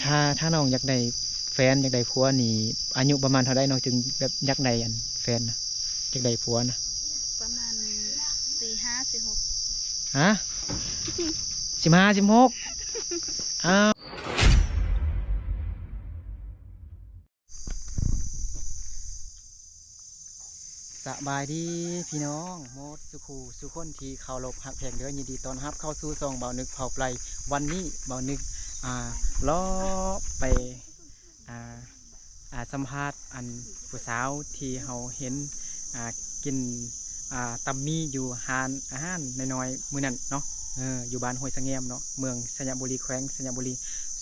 ຖ້າ ຖ້ານ້ອງຢາກໄດ້ແຟນ ຢາກໄດ້ຜົວນີ້ ອາຍຸປະມານເທົ່າໃດນ້ອງຈຶ່ງແບບຢາກໄດ້ອັນແຟນນະ ຢາກໄດ້ຜົວນະ? ປະມານ ສີ່ ຫ້າ ສິບຫົກ ຮະ? ສິບຫ້າ ສິບຫົກ ອ້າວ. ສະບາຍດີພີ່ນ້ອງໝົດສູ່ຄູ່ສູ່ຄົນທີ່ເຄົາລົບຮັກແພງເດີ ຍິນດີຕ້ອນຮັບເຂົ້າສູ່ຊ່ອງບ່າວນຶກເຜົ່າໄປ. ວັນນີ້ບ່າວນຶກ ອ່າ ເລາະໄປ ອ່າ ອ່າ ສຳພາດອັນຜູ້ສາວທີ່ເຮົາເຫັນ ອ່າ ກິນ ອ່າ ຕຳໝີ່ຢູ່ຮ້ານອາຫານນ້ອຍໆມື້ນັ້ນເນາະ ເອີ ຢູ່ບ້ານຫ້ວຍສະແງມເນາະ ເມືອງໄຊຍະບູລີ ແຂວງໄຊຍະບູລີ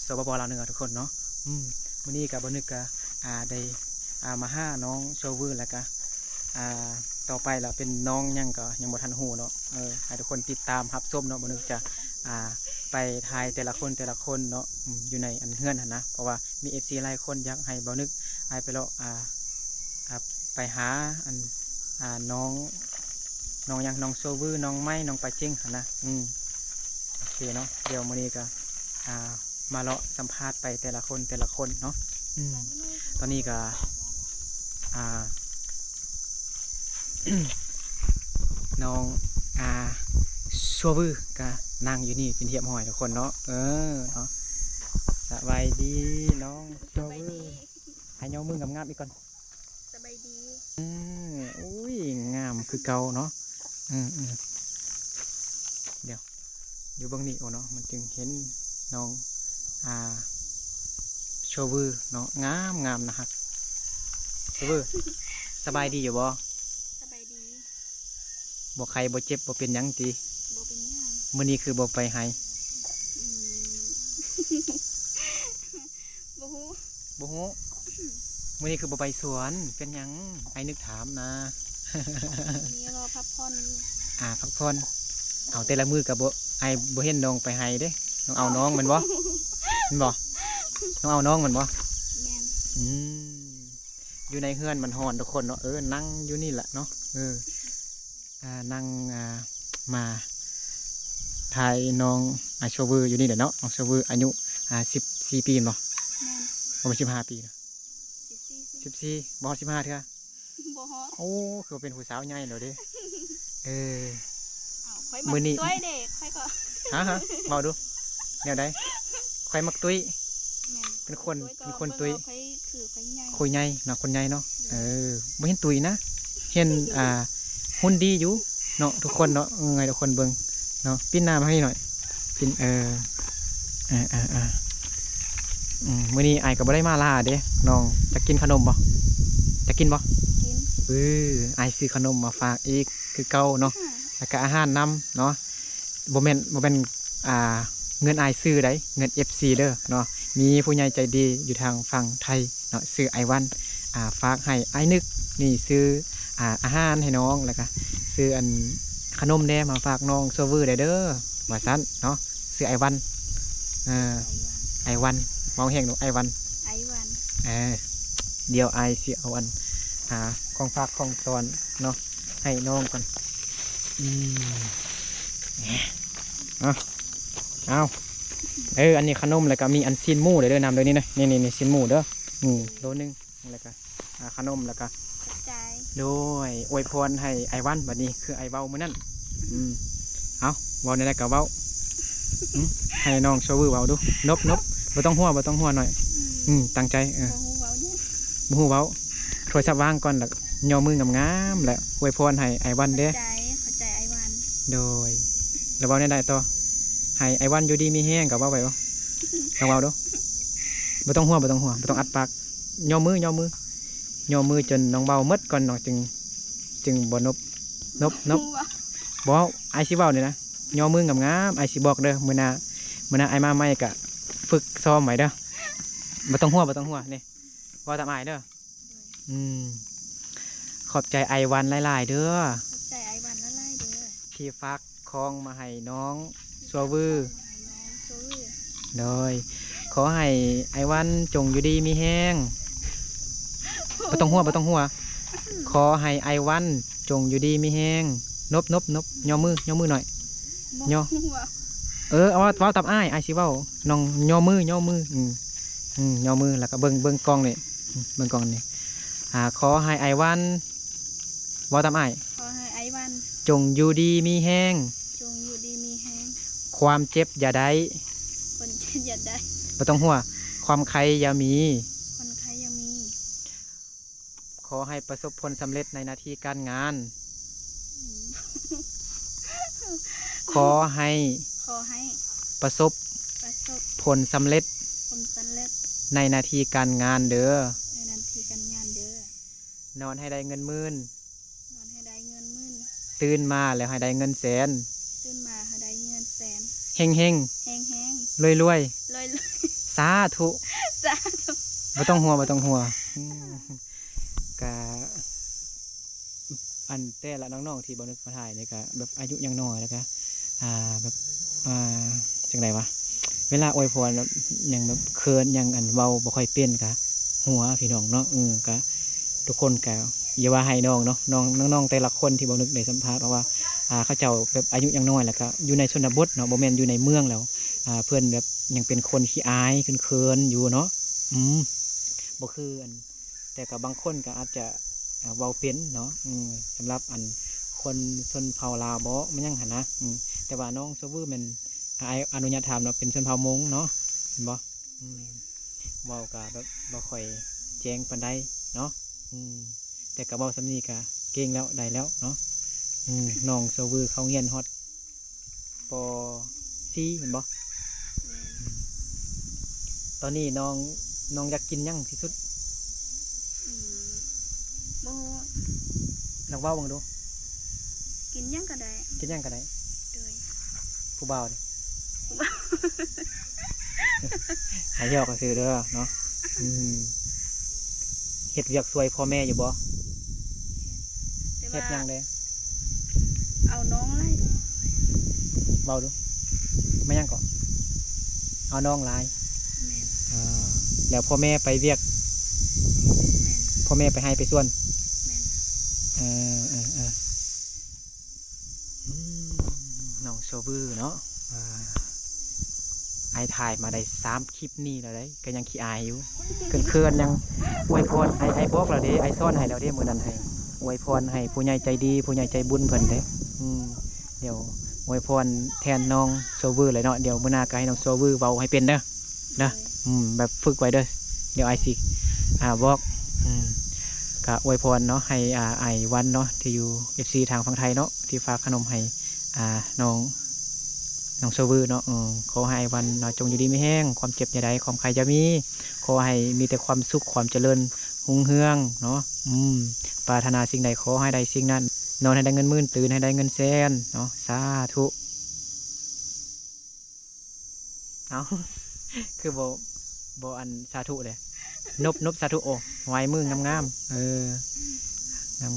ສປປ ລາວເໜືອ ທຸກຄົນເນາະ. ອືມ ມື້ນີ້ກະບ່າວນຶກກະ ອ່າ ໄດ້ ອ່າ ມາຫານ້ອງໂຊວື ແລ້ວກະ ອ່າ ຕໍ່ໄປລະເປັນນ້ອງຫຍັງກໍຍັງບໍ່ທັນຮູ້ເນາະ. ເອີ ໃຫ້ທຸກຄົນຕິດຕາມຮັບຊົມເນາະ ບ່າວນຶກຈະ ອ່າ ໄປຖ່າຍແຕ່ລະຄົນ ແຕ່ລະຄົນເນາະ ອືມ ຢູ່ໃນອັນເຮືອນຫັ້ນນະ ເພາະວ່າມີເອັຟຊີຫຼາຍຄົນຢາກໃຫ້ບ່າວນຶກ ອ່າ ໄປເລາະ ອ່າ ອ່າ ໄປຫາອັນ ອ່າ ນ້ອງ ນ້ອງຫຍັງ ນ້ອງໂຊວື ນ້ອງໄມ້ ນ້ອງປາຈິງຫັ້ນນະ. ອືມ ໂອເຄເນາະ ດຽວມື້ນີ້ກໍ ອ່າ ມາເລາະສຳພາດໄປແຕ່ລະຄົນ ແຕ່ລະຄົນເນາະ. ອືມ ຕອນນີ້ກໍ ອ່າ ນ້ອງ ອ່າ ໂຊວືກໍນັ່ງຢູ່ນີ້ເປັນທີ່ຮຽບຮ້ອຍທຸກຄົນເນາະ. ເອີ ເນາະ ສະບາຍດີນ້ອງໂຊວື ສະບາຍດີ ໃຫ້ຍົກມືງາມໆອີກກ່ອນ. ສະບາຍດີ. ອືມ ອຸ້ຍ ງາມຄືເກົ່າເນາະ. ອືມໆ ດຽວ ຢູ່ເບິ່ງນີ້ ໂອ້ເນາະ ມັນຈຶ່ງເຫັນນ້ອງ ອ່າ ໂຊວືເນາະ ງາມໆ ໜ້າຮັກ. ໂຊວື ສະບາຍດີຢູ່ບໍ່? ສະບາຍດີ. ບໍ່ໄຂ້ບໍ່ເຈັບບໍ່ເປັນຫຍັງຕິ? ບໍ່ເປັນຫຍັງ. ມື້ນີ້ຄືບໍ່ໄປໄຮ່? ອືມ ບໍ່ຮູ້. ບໍ່ຮູ້. ມື້ນີ້ຄືບໍ່ໄປສວນ ເປັນຫຍັງ? ອ້າຍນຶກຖາມນະ. ມື້ນີ້ກໍພັກຜ່ອນຢູ່. ອ່າ ພັກຜ່ອນ. ເອົາ ແຕ່ລະມື້ກໍບໍ່ ອ້າຍບໍ່ເຫັນນ້ອງໄປໄຮ່ເດ້. ນ້ອງເອົານ້ອງແມ່ນບໍ່? ແມ່ນບໍ່? ນ້ອງເອົານ້ອງແມ່ນບໍ່? ແມ່ນ. ອືມ ຢູ່ໃນເຮືອນມັນຮ້ອນທຸກຄົນເນາະ. ເອີ ນັ່ງຢູ່ນີ້ແຫຼະເນາະ. ເອີ ອ່າ ນັ່ງ ອ່າ ມາຖ່າຍນ້ອງ ອ່າ ໂຊວືຢູ່ນີ້ແຫຼະເນາະ. ນ້ອງໂຊວືອາຍຸ ອ່າ ສິບສີ່ປີແມ່ນບໍ່? ແມ່ນ. ບໍ່ແມ່ນສິບຫ້າປີນະ? ສິບສີ່ ສິບສີ່ ບໍ່ຮອດສິບຫ້າເທື່ອ? ບໍ່ຮອດ. ໂອ້ ຄືວ່າເປັນຜູ້ສາວໃຫຍ່ແລ້ວເດ້. ເອີ ເອົາ ຂ້ອຍມັກ ຕຸ້ຍເດ້ ຂ້ອຍກໍ ຮະ ຮະ ເວົ້າດູ ແນວໃດ? ຂ້ອຍມັກຕຸ້ຍ. ແມ່ນ ເປັນຄົນ ເປັນຄົນຕຸ້ຍ ຂ້ອຍຄືຂ້ອຍໃຫຍ່ ຂ້ອຍໃຫຍ່ເນາະ ຄົນໃຫຍ່ເນາະ. ເອີ ບໍ່ເຫັນຕຸ້ຍນະ ເຫັນ ອ່າ ຫຸ່ນດີຢູ່ເນາະ ທຸກຄົນເນາະ. ເອີ ໃຫ້ທຸກຄົນເບິ່ງເນາະ ປິ່ນໜ້າມາໃຫ້ໜ້ອຍ ປິ່ນ ເອີ ເອີ ເອີ ເອີ ອືມ ມື້ນີ້ອ້າຍກໍບໍ່ໄດ້ມາຫຼ້າເດ້ນ້ອງ. ຢາກກິນຂະໜົມບໍ່? ຢາກກິນບໍ່? ກິນ. ເອີ ອ້າຍຊື້ຂະໜົມມາຝາກອີກຄືເກົ່າເນາະ ແລ້ວກໍອາຫານນຳເນາະ. ບໍ່ແມ່ນ ບໍ່ແມ່ນ ອ່າ ເງິນອ້າຍຊື້ໃດ ເງິນເອັຟຊີເດີເນາະ. ມີຜູ້ໃຫຍ່ໃຈດີຢູ່ທາງຝັ່ງໄທເນາະ ຊື່ອ້າຍວັນ ອ່າ ຝາກໃຫ້ອ້າຍນຶກນີ້ຊື້ ອ່າ ອາຫານໃຫ້ນ້ອງ ແລ້ວກະຊື້ອັນຂະໜົມແດ່ມາຝາກນ້ອງໂຊວືໄດ້ເດີ ວ່າຊັ້ນເນາະ. ຊື່ອ້າຍວັນ ເອີ ອ້າຍວັນ ເວົ້າແຮງດູ ອ້າຍວັນ ອ້າຍວັນ. ເອີ ດຽວອ້າຍຊິເອົາອັນ ອ່າ ຂອງຝາກຂອງຕ້ອນເນາະ ໃຫ້ນ້ອງກ່ອນ. ອືມ ເອົາ ເອົາ ເອີ ອັນນີ້ຂະໜົມ ແລ້ວກໍມີອັນຊີ້ນໝູເດີ ນຳເດີ ນີ້ນະ ນີ້ໆ ຊີ້ນໝູເດີ ນີ້ໂລໜຶ່ງ ແລ້ວກໍ ອ່າ ຂະໜົມ ແລ້ວກໍ ຂອບໃຈ. ໂດຍ ອວຍພອນໃຫ້ອ້າຍວັນ ບັດນີ້ຄືອ້າຍເວົ້າມື້ນັ້ນ. ອືມ ເອົາ ເວົ້າແນວໃດກໍເວົ້າ. ຫຶ ໃຫ້ນ້ອງໂຊວືເວົ້າດູ ນົບໆ ບໍ່ຕ້ອງຫົວ ບໍ່ຕ້ອງຫົວໜ້ອຍ. ອືມ ອືມ ຕັ້ງໃຈ. ເອີ ບໍ່ຮູ້ເວົ້າຫຍັງ ບໍ່ຮູ້ເວົ້າ. ໂທລະສັບວາງກ່ອນ ແລ້ວຍໍມືງາມໆ ແລ້ວອວຍພອນໃຫ້ອ້າຍວັນເດ້. ຂອບໃຈ ຂອບໃຈອ້າຍວັນ. ໂດຍ ແລ້ວເວົ້າແນວໃດຕໍ່? ໃຫ້ອ້າຍວັນຢູ່ດີມີແຮງ ກໍເວົ້າໄປບໍ່? ລອງເວົ້າດູ. ບໍ່ຕ້ອງຫົວ ບໍ່ຕ້ອງຫົວ ບໍ່ຕ້ອງອັດປາກ. ຍໍມື ຍໍມື ຍໍມືຈົນນ້ອງເວົ້າໝົດກ່ອນ ນ້ອງຈຶ່ງ ຈຶ່ງບໍ່ນົບ ນົບ ນົບ. ບໍ່ ອ້າຍຊິເວົ້ານີ້ນະ ຍໍມືງາມໆ ອ້າຍຊິບອກເດີ. ມື້ໜ້າ ມື້ໜ້າອ້າຍມາໃໝ່ກະຝຶກຊ້ອມໄວ້ເດີ. ບໍ່ຕ້ອງຫົວ ບໍ່ຕ້ອງຫົວ ນີ້ ເວົ້າຕາມອ້າຍເດີ. ອືມ ຂອບໃຈອ້າຍວັນຫຼາຍໆເດີ ຂອບໃຈອ້າຍວັນຫຼາຍໆເດີ ທີ່ຝາກຂອງມາໃຫ້ນ້ອງໂຊວື. ໂດຍ ຂໍໃຫ້ອ້າຍວັນຈົ່ງຢູ່ດີມີແຮງ. ບໍ່ຕ້ອງຫົວ ບໍ່ຕ້ອງຫົວ. ຂໍໃຫ້ອ້າຍວັນຈົ່ງຢູ່ດີມີແຮງ. ນົບ ນົບ ນົບ ຍໍມື ຍໍມືໜ້ອຍ. ຍໍ ເອີ ເອົາ ເວົ້າຕາມອ້າຍ ອ້າຍຊິເວົ້າ. ນ້ອງຍໍມື ຍໍມື. ອືມ ອືມ ຍໍມື ແລ້ວກໍເບິ່ງ ເບິ່ງກ້ອງນີ້ ອືມ ເບິ່ງກ້ອງນີ້ ອ່າ ຂໍໃຫ້ອ້າຍວັນ ເວົ້າຕາມອ້າຍ ຂໍໃຫ້ອ້າຍວັນ ຈົ່ງຢູ່ດີມີແຮງ ຈົ່ງຢູ່ດີມີແຮງ ຄວາມເຈັບຢ່າໄດ້ ຄວາມເຈັບຢ່າໄດ້ ບໍ່ຕ້ອງຫົວ ຄວາມໄຄຢ່າມີ ຄວາມໄຄຢ່າມີ ຂໍໃຫ້ປະສົບຜົນສຳເລັດໃນໜ້າທີ່ການງານ ອືມ ຂໍໃຫ້ ຂໍໃຫ້ປະສົບ ປະສົບຜົນສຳເລັດ ຜົນສຳເລັດ ໃນໜ້າທີ່ການງານເດີ ໃນໜ້າທີ່ການງານເດີ ນອນໃຫ້ໄດ້ເງິນໝື່ນ ນອນໃຫ້ໄດ້ເງິນໝື່ນ ຕື່ນມາແລ້ວໃຫ້ໄດ້ເງິນແສນ ຕື່ນມາໃຫ້ໄດ້ເງິນແສນ ເຮັງໆ ເຮັງໆ ລວຍໆ ລວຍໆ ສາທຸ ສາທຸ ບໍ່ຕ້ອງຫົວ ບໍ່ຕ້ອງຫົວ ອືມ ກະ ອັນແຕ່ລະນ້ອງໆທີ່ບໍ່ນຶກມາຖ່າຍນີ້ກະແບບອາຍຸຍັງນ້ອຍ ແລ້ວກະ ອ່າ ແບບ ອ່າ ຈັ່ງໃດວະ ເວລາອວຍພອນແບບຫຍັງແບບເຂີນຫຍັງ ອັນເວົ້າບໍ່ຄ່ອຍເປັນກະຫົວພີ່ນ້ອງເນາະ ເອີ ກະທຸກຄົນກະຢ່າວ່າໃຫ້ນ້ອງເນາະ ນ້ອງ ນ້ອງໆແຕ່ລະຄົນທີ່ບໍ່ນຶກໄດ້ສຳພາດ ເພາະວ່າ ອ່າ ເຂົາເຈົ້າແບບອາຍຸຍັງນ້ອຍ ແລ້ວກະຢູ່ໃນຊົນນະບົດເນາະ ບໍ່ແມ່ນຢູ່ໃນເມືອງແລ້ວ ອ່າ ເພິ່ນແບບຍັງເປັນຄົນຂີ້ອາຍເຂີນໆຢູ່ເນາະ ອືມ ບໍ່ຄືອັນ ແຕ່ກໍບາງຄົນກໍອາດຈະ ອ່າ ເວົ້າເປັນເນາະ ອືມ ສຳລັບອັນຄົນຊົນເຜົ່າລາວບໍ ແມ່ນຫຍັງຫັ້ນນະ ອືມ ແຕ່ວ່ານ້ອງໂຊວືແມ່ນ ອ່າ ອ້າຍອະນຸຍາດຖາມເນາະ ເປັນຊົນເຜົ່າມົ້ງເນາະ ແມ່ນບໍ່? ອືມ ເວົ້າກໍແບບບໍ່ຄ່ອຍແຈ້ງປານໃດເນາະ ອືມ ແຕ່ກໍເວົ້າສ່ຳນີ້ກໍເກັ່ງແລ້ວ ໄດ້ແລ້ວເນາະ ອືມ ນ້ອງໂຊວືເຂົ້າຮຽນຮອດ ປໍສີ່ແມ່ນບໍ່? ແມ່ນ ອືມ ຕອນນີ້ນ້ອງ ນ້ອງຢາກກິນຫຍັງທີ່ສຸດ? ອືມ ບໍ່ ລອງເວົ້າເບິ່ງດູ. ກິນຫຍັງກໍໄດ້ ກິນຫຍັງກໍໄດ້ ໂດຍ ຜູ້ບ່າວນີ້ ຜູ້ບ່າວ ໃຫ້ຫຍອກຊື່ເດີເນາະ ອືມ ເຮັດວຽກຊ່ວຍພໍ່ແມ່ຢູ່ບໍ່? ເຮັດ ແຕ່ວ່າ ເຮັດຫຍັງແດ່? ເອົານ້ອງຫຼາຍ ເວົ້າດູ ແມ່ນຫຍັງເກາະ? ເອົານ້ອງຫຼາຍ ແມ່ນ ເອີ ແລ້ວພໍ່ແມ່ໄປວຽກ ແມ່ນ ພໍ່ແມ່ໄປໄຮ່ໄປສວນ ແມ່ນ ເອີ ເອີ ເອີ ອືມ ນ້ອງໂຊວືເນາະ ອ່າ ອ້າຍຖ່າຍມາໄດ້ສາມຄລິບນີ້ແລ້ວເດ້ ກໍຍັງຂີ້ອາຍຢູ່ ເຂີນໆ ຍັງອວຍພອນ ອ້າຍ ອ້າຍບອກແລ້ວເດ້ ອ້າຍສອນໃຫ້ແລ້ວເດ້ ມື້ນັ້ນໃຫ້ອວຍພອນໃຫ້ຜູ້ໃຫຍ່ໃຈດີ ຜູ້ໃຫຍ່ໃຈບຸນເພິ່ນເດ້ ອືມ ດຽວອວຍພອນແທນນ້ອງໂຊວືເລີຍເນາະ ດຽວມື້ໜ້າກໍໃຫ້ນ້ອງໂຊວືເວົ້າໃຫ້ເປັນເດີ ນະ ໂດຍ ອືມ ແບບຝຶກໄວ້ເດີ ດຽວອ້າຍຊິ ອ່າ ບອກ ອືມ ກະອວຍພອນເນາະ ໃຫ້ ອ່າ ອ້າຍວັນເນາະ ທີ່ຢູ່ ເອັຟຊີ ທາງຝັ່ງໄທເນາະ ທີ່ຝາກຂະໜົມໃຫ້ ອ່າ ນ້ອງ ນ້ອງໂຊວືເນາະ ເອີ ຂໍໃຫ້ອ້າຍວັນເນາະ ຈົ່ງຢູ່ດີມີແຮງ ຄວາມເຈັບຢ່າໄດ້ ຄວາມໄຂ້ຢ່າມີ ຂໍໃຫ້ມີແຕ່ຄວາມສຸກ ຄວາມຈະເລີນຮຸ່ງເຮືອງເນາະ ອືມ ປາດຖະໜາສິ່ງໃດຂໍໃຫ້ໄດ້ສິ່ງນັ້ນ ນອນໃຫ້ໄດ້ເງິນໝື່ນ ຕື່ນໃຫ້ໄດ້ເງິນແສນເນາະ ສາທຸ. ເອົ້າ ຄືບໍ່ ບໍ່ອັນສາທຸເດ້ ນົບ ນົບສາທຸ ໂອ້ ໄຫວ້ມືງາມໆ ເອີ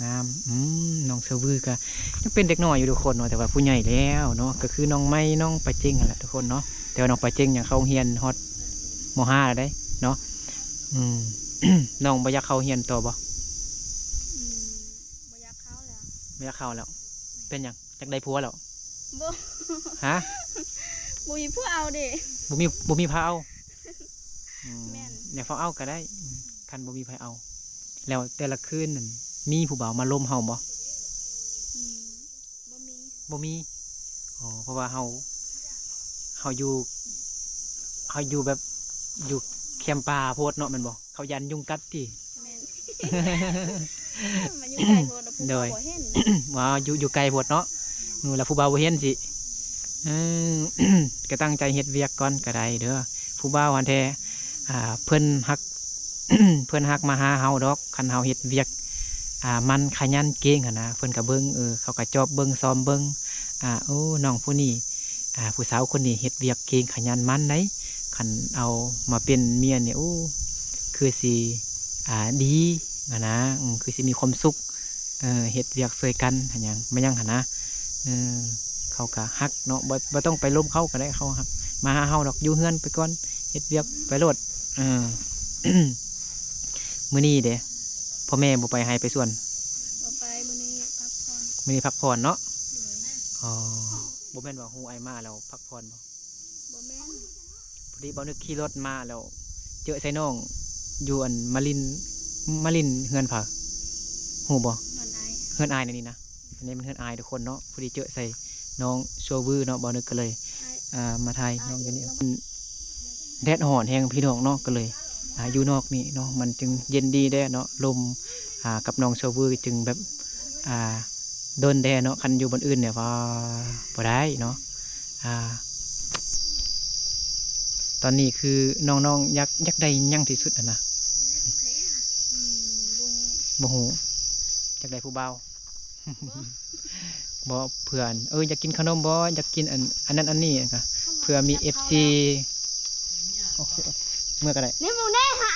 ງາມໆ ອືມ ນ້ອງເຊີວືກະຍັງເປັນເດັກນ້ອຍຢູ່ທຸກຄົນເນາະ ແຕ່ວ່າຜູ້ໃຫຍ່ແລ້ວເນາະ ກໍຄືນ້ອງໄມ້ ນ້ອງປາເຈັງຫັ້ນແຫຼະທຸກຄົນເນາະ ແຕ່ວ່ານ້ອງປາເຈັງຍັງເຂົ້າໂຮງຮຽນຮອດ ມໍຫ້າ ແລ້ວເດ້ເນາະ ອືມ ນ້ອງບໍ່ຢາກເຂົ້າໂຮງຮຽນຕໍ່ບໍ່? ອືມ ບໍ່ຢາກເຂົ້າແລ້ວ ບໍ່ຢາກເຂົ້າແລ້ວ ເປັນຫຍັງ? ຈັກໄດ້ຜົວແລ້ວ ບໍ່ ຮະ ບໍ່ມີຜູ້ເອົາເດ້ ບໍ່ມີ ບໍ່ມີໃຜເອົາ ອືມ ແມ່ນ ແນວເຝົ້າເອົາກໍໄດ້ ອືມ ຄັນບໍ່ມີໃຜເອົາ ແລ້ວແຕ່ລະຄືນນັ້ນ ມີຜູ້ບ່າວມາລົມເຮົາບໍ່? ອືມ ບໍ່ມີ ບໍ່ມີ ອໍ ເພາະວ່າເຮົາ ເຮົາຢູ່ ເຮົາຢູ່ແບບ ຢູ່ແຄມປ່າໂພດເນາະ ແມ່ນບໍ່? ເຂົາຢ້ານຍຸງກັດຕິ? ແມ່ນ ມັນຢູ່ໄກໂພດ ແລ້ວຜູ້ບ່າວບໍ່ເຫັນ ໂດຍ ວ່າຢູ່ ຢູ່ໄກໂພດເນາະ ເອີ ແລ້ວຜູ້ບ່າວບໍ່ເຫັນຊິ ເອີ ກໍຕັ້ງໃຈເຮັດວຽກກ່ອນກໍໄດ້ເດີ ຜູ້ບ່າວຫັ້ນແທ້ ອ່າ ເພິ່ນຮັກ ເພິ່ນຮັກມາຫາເຮົາດອກ ຄັນເຮົາເຮັດວຽກ ອ່າ ໝັ່ນຂະຫຍັນເກັ່ງຫັ້ນນະ ເພິ່ນກໍເບິ່ງ ເອີ ເຂົາກໍຈອບເບິ່ງ ຊອມເບິ່ງ ອ່າ ໂອ້ ນ້ອງຜູ້ນີ້ ອ່າ ຜູ້ສາວຄົນນີ້ເຮັດວຽກເກັ່ງຂະຫຍັນໝັ່ນໃດ໋ ຄັນເອົາມາເປັນເມຍນີ້ ໂອ້ ຄືຊິ ອ່າ ດີຫັ້ນນະ ອືມ ຄືຊິມີຄວາມສຸກ ເອີ ເຮັດວຽກຊ່ວຍກັນຫັ້ນຫຍັງ ມາຫຍັງຫັ້ນນະ ເອີ ເຂົາກະຮັກເນາະ ບໍ່ ບໍ່ຕ້ອງໄປລົມເຂົາກໍໄດ້ ເຂົາຮັກ ມາຫາເຮົາດອກ ຢູ່ເຮືອນໄປກ່ອນ ເຮັດວຽກໄປໂລດ ເອີ ມື້ນີ້ເດ ພໍ່ແມ່ບໍ່ໄປໄຮ່ໄປສວນ? ບໍ່ໄປ ມື້ນີ້ພັກຜ່ອນ ມື້ນີ້ພັກຜ່ອນເນາະ ໂດຍ ອໍ ບໍ່ແມ່ນວ່າຮູ້ອ້າຍມາແລ້ວພັກຜ່ອນບໍ່? ບໍ່ແມ່ນ ພໍດີບ່າວນຶກຂີ່ລົດມາແລ້ວ ເຈີໃສ່ນ້ອງຢູ່ອັນມາລິນ ມາລິນເຮືອນໃຜ ຮູ້ບໍ່? ເຮືອນອ້າຍ ເຮືອນອ້າຍໃນນີ້ນະ. ອັນນີ້ມັນເຮືອນອ້າຍທຸກຄົນເນາະ. ພໍດີເຈີໃສ່ນ້ອງໂຊວືເນາະ ບ່າວນຶກກໍເລີຍ ອ່າ ມາຖ່າຍນ້ອງຢູ່ນີ້. ແດດຮ້ອນແຮງພີ່ນ້ອງເນາະ ກໍເລີຍ ອ່າ ຢູ່ນອກນີ້ເນາະ ມັນຈຶ່ງເຢັນດີແດ່ເນາະ ລົມ ອ່າ ກັບນ້ອງໂຊວືຈຶ່ງແບບ ອ່າ ດົນແດ່ເນາະ. ຄັນຢູ່ບ່ອນອື່ນນີ້ ວ່າ ບໍ່ໄດ້ເນາະ. ອ່າ ຕອນນີ້ຄືນ້ອງໆ ຢາກ ຢາກໄດ້ຫຍັງທີ່ສຸດຫັ້ນນະ? ອືມ ບໍ່ຮູ້ ບໍ່ຮູ້ ຢາກໄດ້ຜູ້ບ່າວ. ບໍ່ ເພື່ອ ເອີ ຢາກກິນຂະໜົມບໍ່? ຢາກກິນອັນ ອັນນັ້ນອັນນີ້ ກໍເພື່ອມີເອັຟຊີ. ໂອເຄ ເມືອກໍໄດ້ ນີ້ ເບິ່ງແດ່ຫາ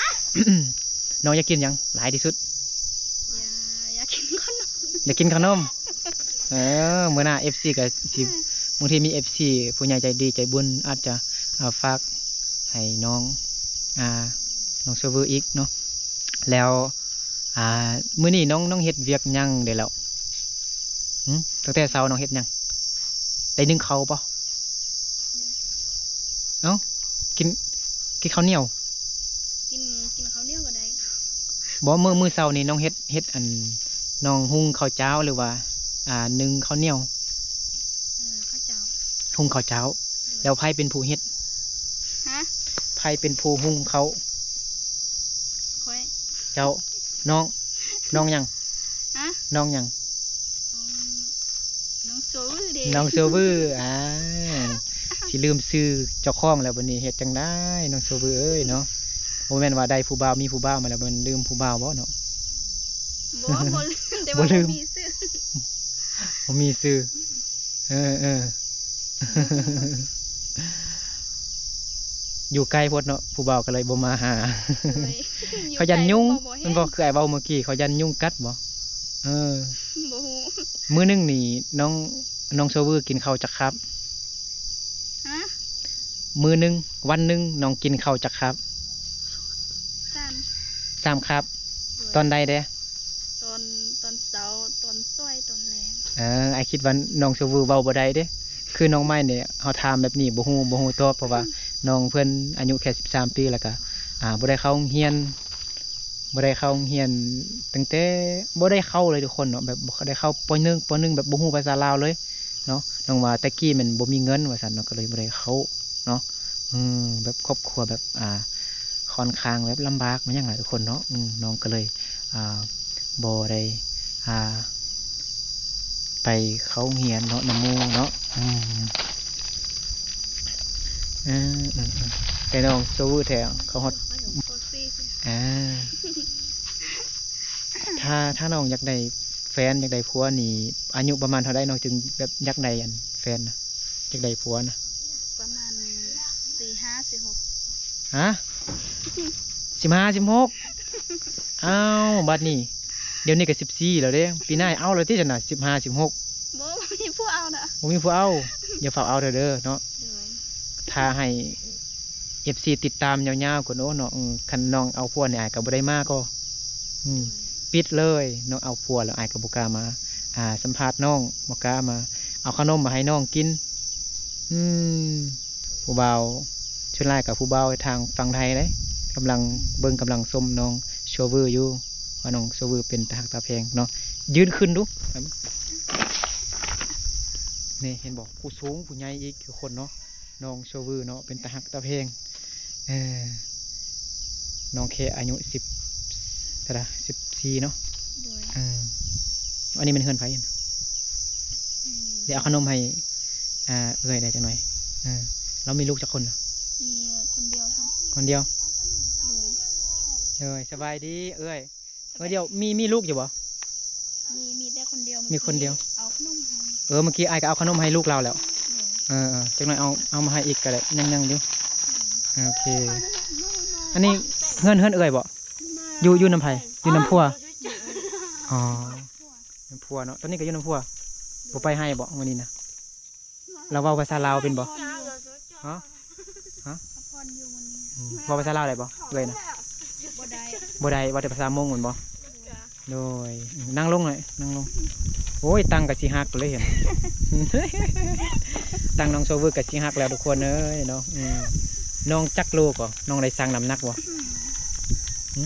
ນ້ອງຢາກກິນຫຍັງຫຼາຍທີ່ສຸດ? ຢາ ຢາກກິນຂະໜົມ ຢາກກິນຂະໜົມ. ເອີ ມື້ໜ້າເອັຟຊີກໍຊິ ບາງທີມີເອັຟຊີ ຜູ້ໃຫຍ່ໃຈດີໃຈບຸນ ອາດຈະ ອ່າ ຝາກໃຫ້ນ້ອງ ອ່າ ນ້ອງໂຊວືອີກເນາະ. ແລ້ວ ອ່າ ມື້ນີ້ນ້ອງ ນ້ອງເຮັດວຽກຫຍັງໄດ້ແລ້ວ? ຫຶ ຕັ້ງແຕ່ເຊົ້ານ້ອງເຮັດຫຍັງ? ໄດ້ໜຶ້ງເຂົ້າບໍ່? ເອົ້າ ກິນ ກິນເຂົ້າໜຽວ? ກິນ ກິນເຂົ້າໜຽວກໍໄດ້. ບໍ່ ມື້ ມື້ເຊົ້ານີ້ນ້ອງເຮັດ ເຮັດອັນ ນ້ອງຫຸ່ງເຂົ້າຈ້າວ ຫຼືວ່າ ອ່າ ໜຶ້ງເຂົ້າໜຽວ? ເອີ ເຂົ້າຈ້າວ ຫຸ່ງເຂົ້າຈ້າວ. ແລ້ວໃຜເປັນຜູ້ເຮັດ? ຮະ? ໃຜເປັນຜູ້ຫຸ່ງເຂົ້າ? ຂ້ອຍ. ເຈົ້າ. ນ້ອງ ນ້ອງຫຍັງ? ຮະ? ນ້ອງຫຍັງ? ອືມ ນ້ອງໂຊວືເດ້. ນ້ອງໂຊວື ອ່າ ຊິລືມຊື່ເຈົ້າຂອງແລ້ວບັດນີ້ ເຮັດຈັ່ງໃດ ນ້ອງໂຊວືເອີຍເນາະ. ບໍ່ແມ່ນວ່າໄດ້ຜູ້ບ່າວ ມີຜູ້ບ່າວມາແລ້ວ ມັນລືມຜູ້ບ່າວບໍ່ເນາະ? ບໍ່ ບໍ່ລືມ ແຕ່ວ່າບໍ່ລືມ ບໍ່ມີຊື່ ບໍ່ມີຊື່. ເອີ ເອີ ຢູ່ໄກໂພດເນາະ ຜູ້ບ່າວກໍເລີຍບໍ່ມາຫາ. ໂດຍ ເຂົາຢ້ານຍຸງ ຢູ່ໄກກໍບໍ່ແຮງ ແມ່ນບໍ່? ຄືອ້າຍເວົ້າເມື່ອກີ້ ເຂົາຢ້ານຍຸງກັດບໍ່? ເອີ ບໍ່ຮູ້. ມື້ໜຶ່ງນີ້ນ້ອງ ນ້ອງໂຊວືກິນເຂົ້າຈັກຄາບ? ຮະ? ມື້ໜຶ່ງ ວັນໜຶ່ງນ້ອງກິນເຂົ້າຈັກຄາບ? ສາມ ສາມຄາບ. ໂດຍ. ຕອນໃດແດ່? ຕອນ ຕອນເຊົ້າ ຕອນສວຍ ຕອນແລງ. ເອີ ອ້າຍຄິດວ່ານ້ອງໂຊວືເວົ້າບໍ່ໄດ້ເດ້. ຄືນ້ອງໃໝ່ນີ້ ເຮົາຖາມແບບນີ້ບໍ່ຮູ້ ບໍ່ຮູ້ຕອບ ເພາະວ່າ ອືມ ນ້ອງເພິ່ນອາຍຸແຄ່ສິບສາມປີ ແລ້ວກະ ອ່າ ບໍ່ໄດ້ເຂົ້າໂຮງຮຽນ ບໍ່ໄດ້ເຂົ້າໂຮງຮຽນຕັ້ງແຕ່ ບໍ່ໄດ້ເຂົ້າເລີຍທຸກຄົນເນາະ ແບບບໍ່ໄດ້ເຂົ້າ ປໍໜຶ່ງ ປໍໜຶ່ງ ແບບບໍ່ຮູ້ພາສາລາວເລີຍເນາະ. ນ້ອງວ່າແຕ່ກີ້ແມ່ນບໍ່ມີເງິນວ່າຊັ້ນເນາະ ກໍເລີຍບໍ່ໄດ້ເຂົ້າເນາະ. ອືມ ແບບຄອບຄົວແບບ ອ່າ ຂ້ອນຂ້າງແບບລຳບາກ ແມ່ນຫຍັງລະທຸກຄົນເນາະ. ອືມ ນ້ອງກໍເລີຍ ອ່າ ບໍ່ໄດ້ ອ່າ ໄປເຂົ້າໂຮງຮຽນເນາະ ນຳໝູ່ເນາະ. ອືມ ເອີ ເອີ ເອີ ແຕ່ນ້ອງໂຊວືແທ້ ເຂົ້າຮອດ ປ.ສີ່ ອ່າ ຖ້າ ຖ້ານ້ອງຢາກໄດ້ແຟນ ຢາກໄດ້ຜົວນີ້ ອາຍຸປະມານເທົ່າໃດ ນ້ອງຈຶ່ງແບບຢາກໄດ້ອັນແຟນນະ? ຢາກໄດ້ຜົວນະ? ປະມານ ສິບຫ້າ ສິບຫົກ. ຮະ? ສິບຫ້າ ສິບຫົກ? ອ້າວ ບັດນີ້ ດຽວນີ້ກໍສິບສີ່ແລ້ວເດ້ ປີໜ້າເອົາແລ້ວຕິຊັ້ນນະ ສິບຫ້າ ສິບຫົກ? ບໍ່ ບໍ່ມີຜູ້ເອົານະ. ບໍ່ມີຜູ້ເອົາ? ຢ່າຟ້າວເອົາເດີ້ເນາະ. ໂດຍ. ຖ້າໃຫ້ ເອັຟຊີ ຕິດຕາມຍາວໆກ່ອນໂອ້ເນາະ. ເອີ ຄັນນ້ອງເອົາຜົວນີ້ ອ້າຍກໍບໍ່ໄດ້ມາກໍ ອືມ ໂດຍ ປິດເລີຍ. ນ້ອງເອົາຜົວແລ້ວ ອ້າຍກໍບໍ່ກ້າມາ ອ່າ ສຳພາດນ້ອງ ບໍ່ກ້າມາເອົາຂະໜົມມາໃຫ້ນ້ອງກິນ. ອືມ ຜູ້ບ່າວ ສ່ວນຫຼາຍກໍຜູ້ບ່າວທາງຝັ່ງໄທເດ້ ກຳລັງເບິ່ງ ກຳລັງຊົມນ້ອງໂຊວືຢູ່ ວ່ານ້ອງໂຊວືເປັນຕາຮັກຕາແພງເນາະ. ຢືນຂຶ້ນດູ ນີ້ເຫັນບໍ່ ຜູ້ສູງຜູ້ໃຫຍ່ອີກທຸກຄົນເນາະ. ນ້ອງໂຊວືເນາະ ເປັນຕາຮັກຕາແພງ. ເອີ ນ້ອງແຄ່ອາຍຸສິບ ເທົ່າໃດ ສິບສີ່ເນາະ. ໂດຍ. ເອີ ອັນນີ້ແມ່ນເຮືອນໃຜ? ອືມ ດຽວເອົາຂະໜົມໃຫ້ ອ່າ ເອື້ອຍໄດ້ຈັກໜ່ອຍ. ເອີ ລາວມີລູກຈັກຄົນນະ? ມີຄົນດຽວ. ຄົນດຽວ? ໂດຍ. ເອີຍ ສະບາຍດີເອື້ອຍ. ເອີ ດຽວ ມີ ມີລູກຢູ່ບໍ່? ມີ ມີແຕ່ຄົນດຽວ. ມີຄົນດຽວ. ເມື່ອກີ້ເອົາຂະໜົມໃຫ້. ເອີ ເມື່ອກີ້ອ້າຍກໍເອົາຂະໜົມໃຫ້ລູກລາວແລ້ວ. ເອີ ເອີ ຈັກໜ່ອຍເອົາ ເອົາມາໃຫ້ອີກກໍໄດ້ ຍັງ ຍັງຢູ່. ໂອເຄ ອັນນີ້ເຮືອນ ເຮືອນເອື້ອຍບໍ່? ຢູ່ ຢູ່ນຳໃຜ? ຢູ່ນຳຜົວ. ອໍ ນຳຜົວເນາະ. ຕອນນີ້ກໍຢູ່ນຳຜົວ. ບໍ່ໄປໃຫ້ບໍ່ມື້ນີ້ນະ? ລາວເວົ້າພາສາລາວເປັນບໍ່? ຮະ? ຮະ? ອືມ ເວົ້າພາສາລາວໄດ້ບໍ່ເອື້ອຍນະ? ບໍ່ໄດ້ ບໍ່ໄດ້ ເວົ້າແຕ່ພາສາມົ້ງແມ່ນບໍ່? ໂດຍ. ອືມ ນັ່ງລົງໜ່ອຍ ນັ່ງລົງ. ໂອ້ຍ ຕັ່ງກໍຊິຫັກເລີຍຫັ້ນ ຕັ່ງນ້ອງໂຊວືກໍຊິຫັກແລ້ວທຸກຄົນເອີຍເນາະ. ອືມ ນ້ອງຈັກໂລກໍ? ນ້ອງໄດ້ຊັ່ງນ້ຳໜັກບໍ່? ຫຶ?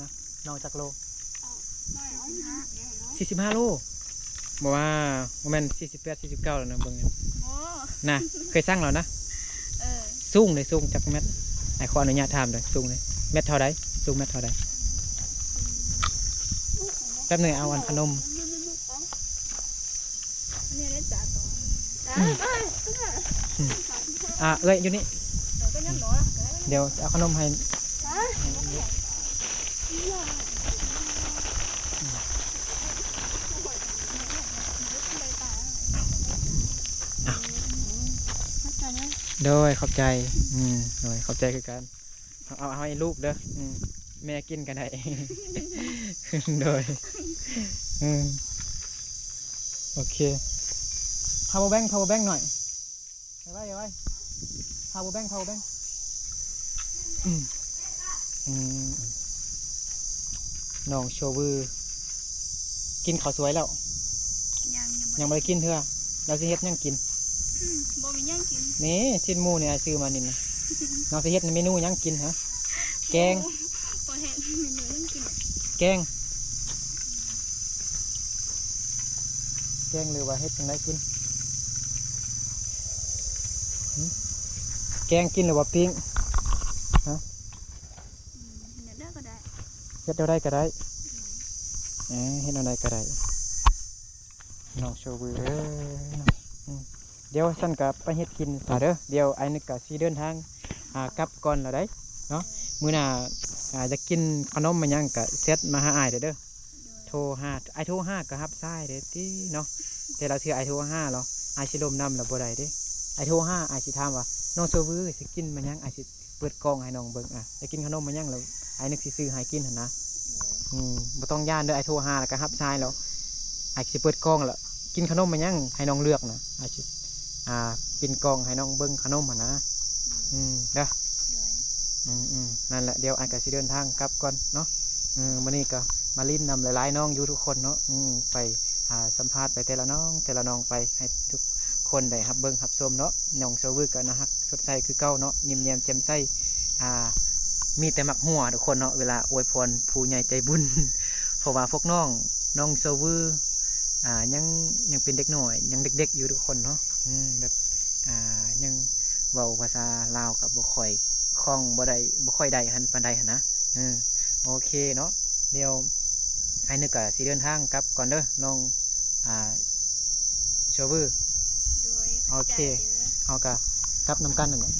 ນະ ນ້ອງຈັກໂລ? ສີ່ສິບຫ້າໂລ. ບໍ່ວ່າ ບໍ່ແມ່ນສີ່ສິບແປດ ສີ່ສິບເກົ້າແລ້ວນະ ເບິ່ງ ບໍ່ ນະ ເຄີຍຊັ່ງແລ້ວນະ? ເອີ ສູງເດ້ ສູງຈັກແມັດ? ອ້າຍຂໍອະນຸຍາດຖາມເດີ້ ສູງເດ້ ແມັດເທົ່າໃດ? ສູງແມັດເທົ່າໃດ? ແປັບໜຶ່ງ ເອົາອັນຂະໜົມ ອັນນີ້ໄດ້ຈ້າ ຕໍ່ ອືມ ອືມ ອ່າ ເອື້ອຍຢູ່ນີ້ ເອີ ກໍຍັງ ອືມ ບໍ່ ດຽວເອົາຂະໜົມໃຫ້ ໂດຍ ຂອບໃຈ ອືມ ໂດຍ ຂອບໃຈຄືກັນ ເອົາ ເອົາໃຫ້ລູກເດີ້ ອືມ ແມ່ກິນກໍໄດ້ ໂດຍ ອືມ ໂອເຄ ພາວເວີແບັງ ພາວເວີແບັງໜ້ອຍ ໄວໆ ພາວເວີແບັງ ພາວເວີແບັງ ອືມ ອືມ ນ້ອງໂຊວື ກິນເຂົ້າສວຍແລ້ວ? ຍັງ ຍັງບໍ່ ຍັງບໍ່ໄດ້ກິນເທື່ອ ລາວຊິເຮັດຫຍັງກິນ? ອືມ ບໍ່ມີຫຍັງກິນ ນີ້ ຊີ້ນໝູນີ້ອ້າຍຊື້ມານີ້ນະ ນ້ອງຊິເຮັດເມນູຫຍັງກິນຫະ? ແກງ ບໍ່ເຮັດເມນູຫຍັງກິນ ແກງ ແກງ ຫຼືວ່າເຮັດຈັ່ງໃດກິນ? ຫຶ? ແກງກິນ ຫຼືວ່າປີ້ງ? ຮະ? ອືມ ເຮັດແນວໃດກໍໄດ້ ເຮັດແນວໃດກໍໄດ້ ອືມ ເອີ ເຮັດແນວໃດກໍໄດ້ ນ້ອງໂຊວືເອີຍ ອືມ ດຽວຊັ້ນກໍໄປເຮັດກິນຊະເດີ້ ດຽວອ້າຍນຶກກໍຊິເດີນທາງ ອ່າ ກັບກ່ອນແລ້ວໃດເນາະ ມື້ໜ້າ ອ່າ ຢາກກິນຂະໜົມຫຍັງກໍແຊັດມາຫາອ້າຍເດີ້ ໂທຫາ ອ້າຍໂທຫາກໍຮັບສາຍເດ້ຕິເນາະ ແຕ່ລະເທື່ອອ້າຍໂທຫາລາວ ອ້າຍຊິລົມນຳລາວບໍ່ໄດ້ເດ້ ອ້າຍໂທຫາ ອ້າຍຊິຖາມວ່າ ນ້ອງໂຊວືຊິກິນມາຫຍັງ ອ້າຍຊິເປີດກ່ອງໃຫ້ນ້ອງເບິ່ງ ອາ ຢາກກິນຂະໜົມມາຫຍັງ ລະອ້າຍນຶກຊິຊື້ໃຫ້ກິນຫັ້ນນະ ໂດຍ ອືມ ບໍ່ຕ້ອງຢ້ານເດີ້ ອ້າຍໂທຫາລະກໍຮັບສາຍລາວ ອ້າຍຊິເປີດກ່ອງລະ ກິນຂະໜົມມາຫຍັງ ໃຫ້ນ້ອງເລືອກນະ ອ້າຍຊິ ອ່າ ປິ່ນກ່ອງໃຫ້ນ້ອງເບິ່ງຂະໜົມຫັ້ນນະ ໂດຍ ອືມ ເດີ້ ໂດຍ ອືມໆ ນັ້ນແຫຼະ ດຽວອ້າຍກໍຊິເດີນທາງກັບກ່ອນເນາະ ເອີ ມື້ນີ້ກໍມາຫຼິ້ນນຳຫຼາຍໆນ້ອງຢູ່ທຸກຄົນເນາະ ອືມ ໄປ ອ່າ ສຳພາດໄປແຕ່ລະນ້ອງ ແຕ່ລະນ້ອງໄປ ໃຫ້ທຸກຄົນໄດ້ຮັບເບິ່ງຮັບຊົມເນາະ ນ້ອງໂຊວືກໍໜ້າຮັກສົດໃສຄືເກົ່າເນາະ ຍິ້ມແຍ້ມແຈ່ມໃສ ອ່າ ມີແຕ່ໝາກຫົວທຸກຄົນເນາະ ເວລາອວຍພອນຜູ້ໃຫຍ່ໃຈບຸນ ເພາະວ່າພວກນ້ອງ ນ້ອງໂຊວື ອ່າ ຍັງ ຍັງເປັນເດັກນ້ອຍ ຍັງເດັກໆຢູ່ທຸກຄົນເນາະ ອືມ ແບບ ອ່າ ຍັງເວົ້າພາສາລາວກໍບໍ່ຄ່ອຍຄ່ອງ ບໍ່ໄດ້ ບໍ່ຄ່ອຍໄດ້ຫັ້ນປານໃດຫັ້ນນະ ເອີ ໂອເຄເນາະ ດຽວອ້າຍນຶກກໍຊິເດີນທາງກັບກ່ອນເດີ້ ນ້ອງ ອ່າ ໂຊວື ໂດຍ ໂອເຄ ເຮົາກໍກັບນຳກັນນັ້ນແຫຼະ.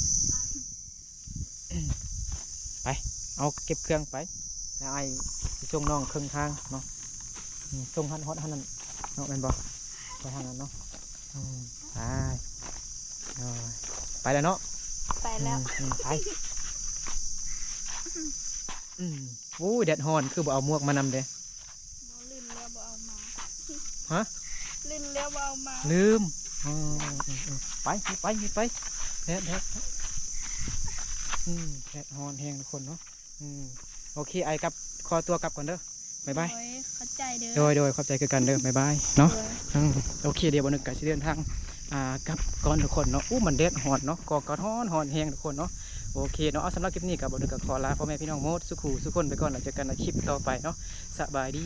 ໄປ ເອົາເກັບເຄື່ອງໄປ ແລ້ວອ້າຍຊິສົ່ງນ້ອງເຄິ່ງທາງເນາະ ອືມ ສົ່ງຫັ້ນຮອດຫັ້ນນັ້ນເນາະ ແມ່ນບໍ່? ໄປທາງນັ້ນເນາະ ອືມ ໄປ ໂດຍ ໄປແລ້ວເນາະ ໄປແລ້ວ ອືມ ໄປ ອືມ ໂອ້ຍ ແດດຮ້ອນ ຄືບໍ່ເອົາໝວກມານຳເດ? ລືມແລ້ວບໍ່ເອົາມາ ຮະ? ລືມແລ້ວບໍ່ເອົາມາ ລືມ ເອີ ເອີ ເອີ ໄປ ໄປ ໄປ ແດດ ແດດ ອືມ ແດດຮ້ອນແຮງທຸກຄົນເນາະ ອືມ ໂອເຄ ອ້າຍກັບ ຂໍຕົວກັບກ່ອນເດີ້ ບາຍບາຍ ໂດຍ ຂອບໃຈເດີ້ ໂດຍ ໂດຍ ຂອບໃຈຄືກັນເດີ້ ບາຍບາຍເນາະ ໂດຍ ອືມ ໂອເຄ ດຽວບ່າວນຶກກໍຊິເດີນທາງ ອ່າ ກັບກ່ອນທຸກຄົນເນາະ ໂອ້ ມັນແດດຮ້ອນເນາະ ກໍ ກໍຮ້ອນ ຮ້ອນແຮງທຸກຄົນເນາະ ໂອເຄເນາະ ເອົາ ສຳລັບຄລິບນີ້ກໍບ່າວນຶກກໍຂໍລາພໍ່ແມ່ພີ່ນ້ອງໝົດສູ່ຄູ່ສູ່ຄົນໄປກ່ອນ ແລ້ວເຈີກັນໃນຄລິບຕໍ່ໄປເນາະ ສະບາຍດີ.